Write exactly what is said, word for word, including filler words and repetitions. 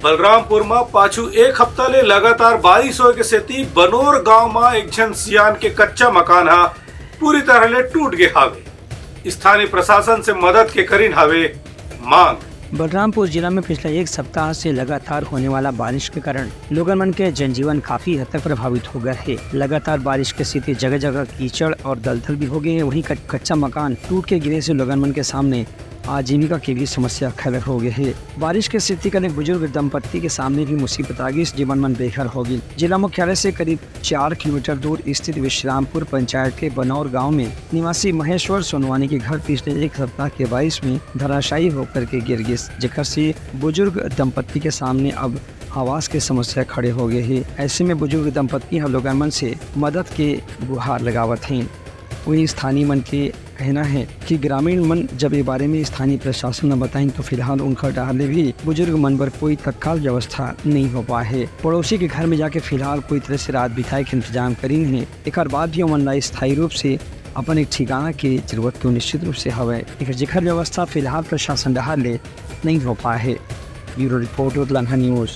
बलरामपुर म पाछू एक हफ्ता ले लगातार बारिश होए के सेती बनोर गांव म एक झन सियान के कच्चा मकान ह पूरी तरह ले टूट गे हावे। स्थानीय प्रशासन से मदद के करिन हावे मांग। बलरामपुर जिला में पिछला एक सप्ताह से लगातार होने वाला बारिश के कारण लोगन मन के जनजीवन काफी हद तक प्रभावित हो गए हे। लगातार बारिश के सेती जगह जगह कीचड़ और दलदल भी हो गए हे। वहीं कच- कच्चा मकान टूट के गिरे से लोगन मन के सामने आजीविका के भी समस्या खड़े हो गए हे। बारिश के सेती कने बुजुर्ग दंपत्ति के सामने भी मुसीबत आ गई, जेमन मन बेघर हो गए। जिला मुख्यालय से करीब चार किलोमीटर दूर स्थित विश्रामपुर पंचायत के बनौर गांव में निवासी महेश्वर सोनवानी के घर पिछले एक सप्ताह के बारिश में धराशायी होकर के गिर गिस, जेकर से बुजुर्ग दंपत्ति के सामने अब आवास के समस्या खड़े हो गए हे। ऐसे में बुजुर्ग दंपत्ति ह लोगन मन से मदद के गुहार लगावत हैं। वहीं स्थानीय मन के कहना है कि ग्रामीण मन जब ये बारे में स्थानीय प्रशासन न बताइन तो फिलहाल उनका डहार ले भी बुजुर्ग मन बर कोई तत्काल व्यवस्था नहीं हो पाए है। पड़ोसी के घर में जाके फिलहाल कोई तरह से रात बिताए के इंतजाम करिन है। एकर बाद भी ओमन ला स्थायी रूप से अपन एक ठिकाना के जरूरत तो निश्चित रूप से हवय, लेकिन जेकर व्यवस्था फिलहाल प्रशासन डहार ले नहीं हो पाए है। Bureau report, Utlangha news.